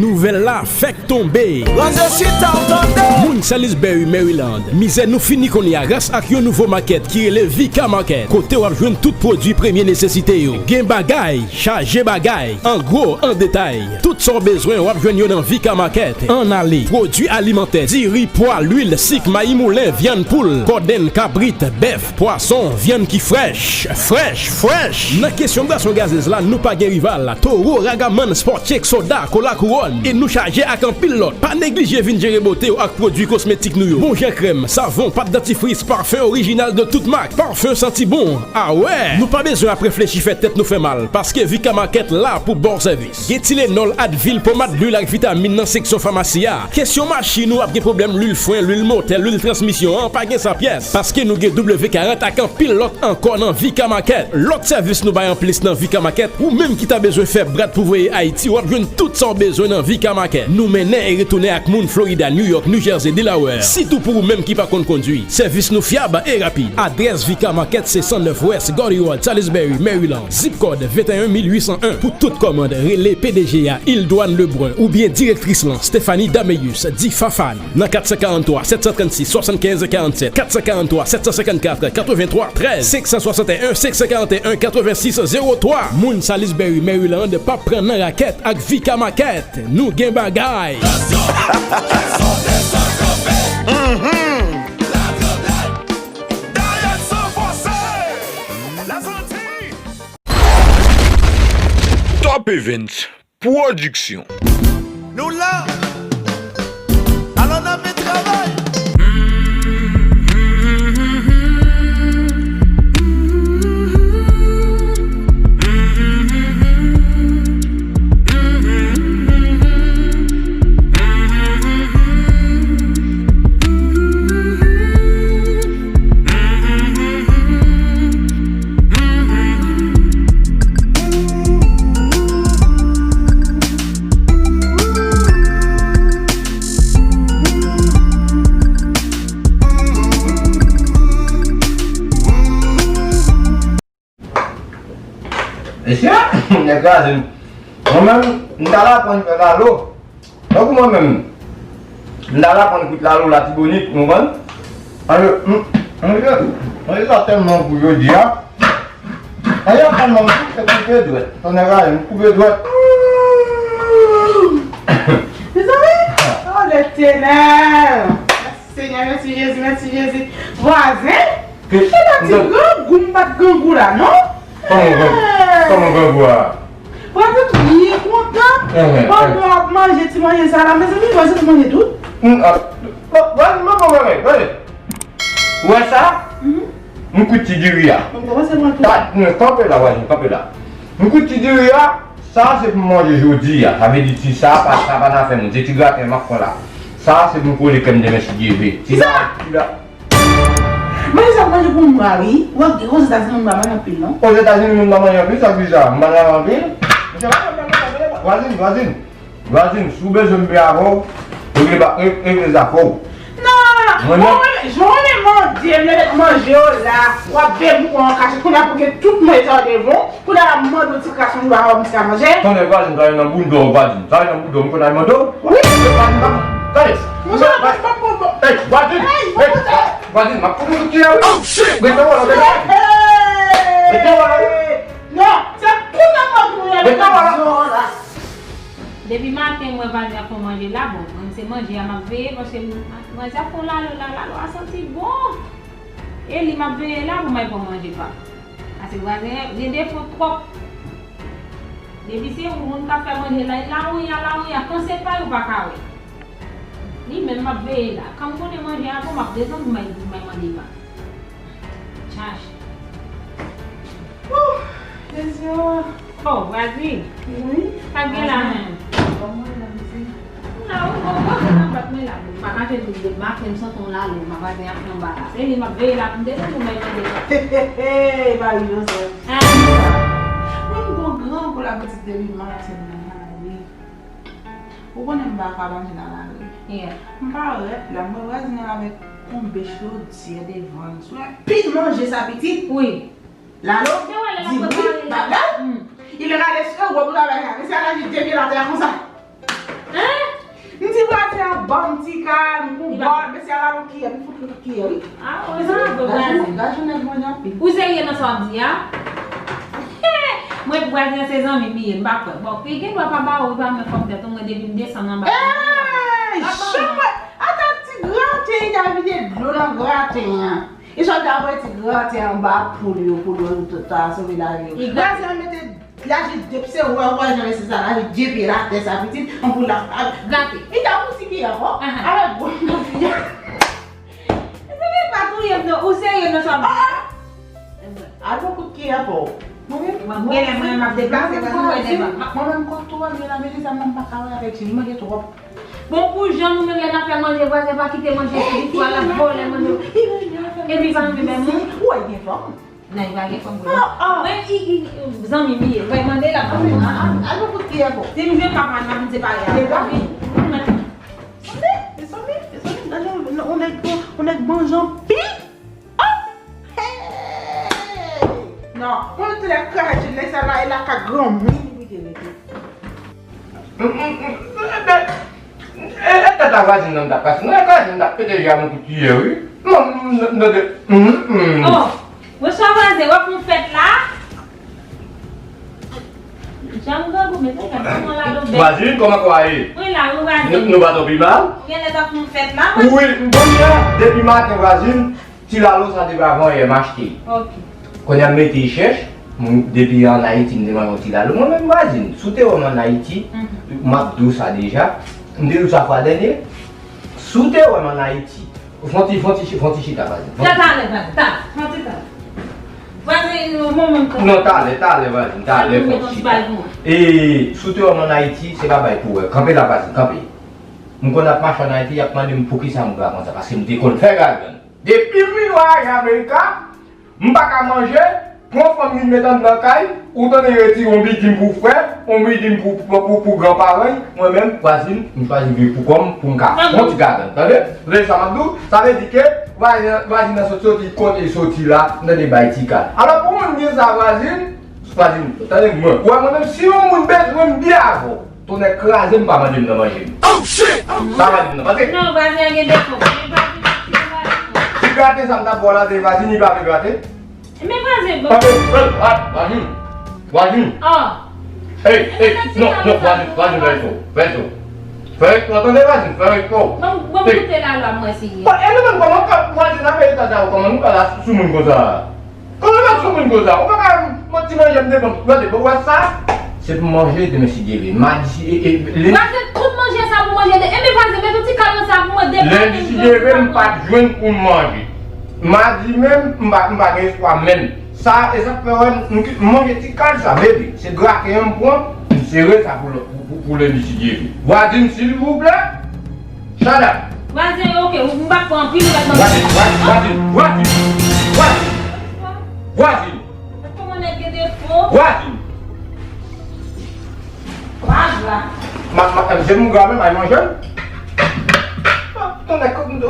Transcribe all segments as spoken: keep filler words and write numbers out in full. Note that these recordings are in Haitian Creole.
Nouvèl la fèk tonbe. Ranse chita w tande. Moun Salisbury, Maryland, mizè nou fini kounye a gras ak yon nouvo makèt ki rele Vika Market, kote w ap jwenn tout pwodui premye nesesite yo. Gen bagay, chaje bagay, an gwo, an detay. Tout sa w bezwen, w ap jwenn yo nan Vika Market. Ann ale, pwodui alimantè, diri, pwa, lwil, sik, mayi moulen, vyann poul, kodenn, kabrit, bèf, pwason, vyann ki frèch, frèch, frèch. Nan kesyon bwason gazez la, nou pa gen rival. Toro, Ragaman, Sport Check, Soda, Kola Kouwòn. E nou chaje ak anpil lòt. Pa neglije vin jere bote w ak pwodui kosmetik nou yo. Bon jan krèm, savon, pat dantifris, pafen orijinal de tout mak, pafen santi bon. Awè! Nou pa bezwen ap reflechi fè tèt nou fè mal, paske Vika Market la pou ba w sèvis. Gen Tylenol, Advil, pomad, lwil ak vitamin nan seksyon famasi a. Kesyon machin ou ap gen pwoblèm lwil fren, lwil motè, lwil transmisyon an, pa gen sa pyès. Paske nou gen W karant ak anpil lòt ankò nan Vika Market. Lòt sèvis nou bay anplis nan Vika Market, ou menm ki ta bezwen fè brad pou voye Ayiti, w ap jwenn tout sa w bezwen nan Vika Market. Nou mennen e retounen ak moun Florida, New York, New Jersey, Delaware. Sitou pou ou menm ki pa konn kondui. Sèvis nou fyab e rapid. Adrès Vika Market se san nèf West Gordy Road, Salisbury, Maryland. Zip kòd venteyen mil uitsan en. Pou tout kòmand, rele P D G a, Ildouane Lebrun, oubyen direktris lan, Stephanie Dameus, di Fafane, nan kat san karanntwa, sèt san trannsis, swasannkenz karannsèt, kat san karanntwa, sèt san senkannkat, katreventwa trèz, senk san swasanteyen, senk san karanteyen, katrevensis zewo twa. Moun Salisbury, Maryland, p ap pran nan rakèt ak Vika Market. Nou gen bagay. Top Events Production. Nou la! Alò n ap travay! Mesye, nèg kraze m. Mwen menm, m t al aprann fè lalo. Tankou mwen menm, m t al aprann kwit lalo Latibonit, ou konprann? Ann, m, m, m, m, sa tèlman gou jodi a. Ann, yo aprann mwen, m se koupe dwèt. Tonnè kraze m, koupe dwèt. Mezanmi! Oh, Letènèl! Mèsi, Senyè, mèsi, Jezi, mèsi, Jezi. Vwazen! Ki, e pa ti grangou, m pa t grangou la, non? Kòman gran-, kòman grangou a? Vwazen byen kontan. Enhen, pandan w ap manje ti manje sa la, mezanmi, vwazen te manje tout. M, a, vwazen, m ap manje, gade. Ou wè sa? Mhm. M kwit ti diri a. M kòmanse pran tou. Pa, non, kanpe la, vwazen, kanpe la. M kwit ti diri a, sa se pou m manje jodi a. Sa vle di ti sa, pa, sa pa nan afè moun. Se ti graten m ap pran la. Sa se pou m kole kè m demen si Dye vle. Ti sa? Ti la. Manje sa manje pou mwen, wi. Ou wè, Ozetazini, moun pa manje anpil, non? Ozetazini, moun pa manje anpil, sa ki sa? M pa manje anpil? Vwazin, vwazin. Vwazin, si w bezwen m byen avè w, regle ba, re-, regle zafè w. Non, non, non, non. Mwen menm, jan w renmen manje, m lè manje yo la, w ap bebe ou an kache, kounye a pou gen tout manje sa yo devan w. Kounye a la, m mande w ti kras moun ba w ti ka manje. Tande, vwazin, sa yo nan bounda w, vwazin. Sa yo nan bounda w, m konn al mande w. Wi. Vwazin, pa, tande. Monchè, pa, pa, pa, pa. Hey, vwazin. Hey, hey, monchè. Vwazin, m ap fout ou kout kiyè, wi. Oh, shit. Rete wè la, rete. Hey. Rete wè la, wi. Non, se kounye a m ap fout ou la. Rete wè la. Depi maten, m wè vwazin ap fè manje la, bon, mwen, se manje a m ap veye, paske m, manje ap fè lalo la, lalo a santi bon. E li m ap veye la pou m al pran manje pa. Paske vwazen an gen defo twòp. Depi se ou moun k ap fè manje la, lawounya, lawounya, kan se pa yo pa ka wè. Li menm m ap veye la. Kan m konnen manje a bon, m ap desann pou m al, pou m al mande pa. Chache. Ouh, Jezi o. Oh, vwazin. Wi. Sa k gen la menm? Bon, mwen la, mezi. La, ou bon, bon, bon, nan bat mwen la. M pa kache di, de maten, m santi yon lalo, m ap vwazen ap fè yon bagay. Se li m ap veye la pou m desann pou m al mande pa. He, he, he, Marie Joseph. Ah. Mwen, m gon grangou lapetit depi maten nan lari. Ou konnen m pa ka manje nan lari. Yeah. M parèt la, m wè vwazin nan avèk yon bèch lodyè devan l. Sou anpil manje sa pitit. Wi. Lalo, di wi, bagay. Hmm. Li rale sou wòb travay la. Mesye a lage de pye l atè a konsa. Yon ti kal, m pou bò, mesye a la, yon kiyè, m fout yon kiyè, wi. Ah, ou serye nan sa w ap di a? Mwen pou vwazen se zanmi m ye, m pa kwè. Bon, li gen dwa pa ba ou, li pa menm fanm tèt ou, mwen depi m desann anba. Ey, janm wè, ata ti graten, li ta vide dlo nan graten an. E sa ta voye ti graten anba poul yo, poul yo ta sove lavi yo. Graten an mete laji depse wè wè jan mesye sa laji de pye l atè sa pitit, an poul la. Graten. Li ta pousi ki ankò? Avèk gwo mouvi. Mezanmi pa touye m non, ou serye nan sa w ap di a? Al pran kout ki ankò. Mwen menm, mwen menm, mwen menm ap deplase, mwen menm, mwen menm kote w al gen la, Melisa, mwen pa ka wè avèk li, li manje twòp. Bon, pou jan nou menm lè n ap fè manje, vwazen pa kite manje sou li, fwa l ap vòlè manje. Epi pa renmen moun. Ou wè gen fanm? Non, li pa gen fanm pou li. Mwen, i, i, zanmi m ye, mwen mande l ap mande. Al pran kout ki ankò. Si m jwenn papa l, m ap di se pa li a. Tande, mezanmi, mezanmi, gade yon, yon nèg, yon nèg manje anpil. Oh! Hey! Non, mwen te la kraje nèg sa la, e la ka granmoun li te rete. E tèt a vwazin nan m t ap kase. Mwen kraze m t ap pete je a m yon kout kiyè, wi. Non, non, non, non. Oh, bonswa vwazen, w ap fè yon fèt la? Jan m grangou, mezanmi, gade kòman la do bèl. Vwazin, kòman kò a ye? Mwen la, wi, vwazen. Nou, nou pa twò pi mal? Ou genlè t ap fè yon fèt la, vwazen? Wi, m konn sa, depi maten, vwazin, ti lalo sa depi avan yè m achte. Ok. Kounye a m mete chèch, m, depi ann Ayiti m te manje yon ti lalo. Mwen menm vwazin, si w te wè m ann Ayiti, m ap di w sa deja, m te di w sa fwa dènye, si w te wè m ann Ayiti, fon ti, fon ti, fon ti chita vwazin. Talè, vwazen, talè, fon ti talè. Vwazen, yon moman m pran. Non, talè, talè, vwazin, talè, fon ti chita. E, si w te wè m ann Ayiti, se pa bay pou wè. Kanpe la, vwazin, kanpe. M konn ap mache ann Ayiti, y ap mande m poukisa m gra konsa, paske m te konn fè gagann. Depi m vin vwayaje Amerika, m pa ka manje, pran fanm vin met anndan kay, ou tande retire yon bidin pou frè, yon bidin pou, pou, pou, pou granparan, mwen menm, vwazin, m chwazi viv pou kò m, pou m ka fè yon ti gagann, tande? Tande sa m ap di w? Sa vle di ke vwazin, vwazin nan soti, soti kote l soti la, m tande bay ti kal. Alò, pou moun di sa, vwazin, vwazin, tande mwen, ou wè mwen menm, si yon moun bezwen m byen avè w, Tonnè kraze m, pa mande m nan manje m. Oh shit! Pa mande m nan manje. Non, vwazen an gen defo. Men vwazen an gen defo. Ti graten sa m t ap ba w la, se vwazen li pa vle graten. Men vwazen bon. Tande, vwazen, vwazen. Ey, ey, non, non, vwazen, vwazen, fè efò, fè efò. Fè efò, tande vwazen, fè efò. Bon, bon, koute la, la, mwen si. Bon, e nou menm kòman vwazen nan peyi Etazini, kòman nou ka la sou moun konsa? Kòman w ap sou moun konsa? Ou pa ka mwen ti manje m devan. Gade, bon, wè sa? Se pou manje demen si Dye vle. Madi, e, e, le... Vwazen, tout manje sa pou manje de. Enben vwazen, met yon ti kal nan sa pou mwen demen. Lendi si Dye vle, m pa t jwenn pou m manje. Madi menm, m pa, m pa gen espwa menm. Sa, e sa k fè wè m, m ki-, m manje ti kal sa, baby. Se graten an m pran, m sere sa pou, pou, pou, pou lendi si Dye vle. Vwazen, silvouplè. Shut up. Vwazen, ok, m pa pran anpil, ou mèt nan... Vwazen, vwazen, vwazen, vwazen, vwazen, vwazen. Kòman nèg gen defo? Vwazen. Vwazen. Ma, ma, se moun gra menm, ay manje m. Tonnè, m t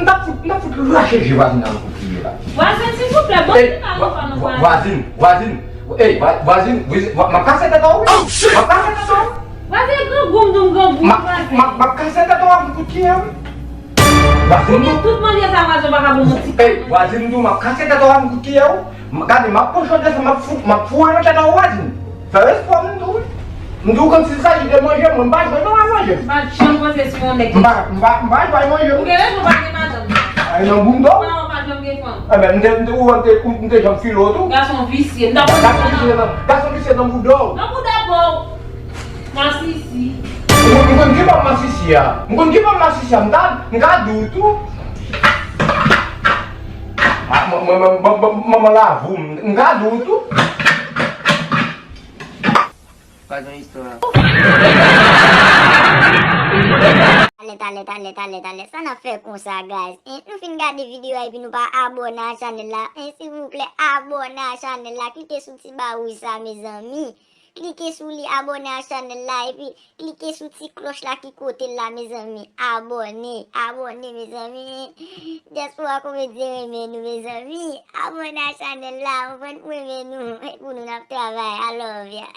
ap fout, m t ap fout rache je vwazen nan kout kiyè la. Vwazen, silvouplè, bon, ti pale ansanm nou, vwazen. Vwazen, vwazen. Ey, vwa-, vwazen, vwazen, vwa-, m ap kase tèt ou, wi. M ap kase tèt ou. Vwazen, grangou, m di w grangou, vwazen. M ap, m ap, m ap kase tèt ou avèk kout kiyè, wi. Vwazen, ou gen tout manje sa, vwazen, ou pa ka ban m yon ti... Ey, vwazen, m di w, m ap kase tèt ou avèk kout kiyè, wi. M, gade, m ap pran chòdè sa, m ap fou-, m ap foure nan tèt ou, vwazen. Fè respè w, m di w, wi. M di w, quand il s'agit de manje, mwen, m pa jwe non a manje. M pa janm panse sou yon nèg. M pa, m pa, m pa jwe a manje. Ou gen rezon, pa gen madanm. Ay, nan bounda w. Non, pa janm gen fanm. Enben, m te, m te, ou wè, m te, m te janm file w tou. Gason visye. Gason visye nan, gason visye nan bouda w. Nan bouda pa w. Masisi. M, m konn ki pa masisi a. M konn ki pa masisi a. M ta, m ka di w tou. A, m, m, m, m, m, manman lavou. M, m ka di w tou. Pa gen istwa. Talè, talè, talè, talè, talè. Sa n ap fè konsa, guys? En, nou fin gade videyo a epi nou pa abòne a chanèl la. En, silvouplè, abòne a chanèl la. Klike sou ti ba wouj sa, mezanmi. Klike sou li, abòne a chanèl la, epi klike sou ti klòch la ki kote l la, mezanmi. Abòne, abòne, mezanmi. Dyaspora Komedyen renmen nou, mezanmi. Abòne a chanèl la, konprann, pou renmen nou, e pou nou n ap travay. I love ya.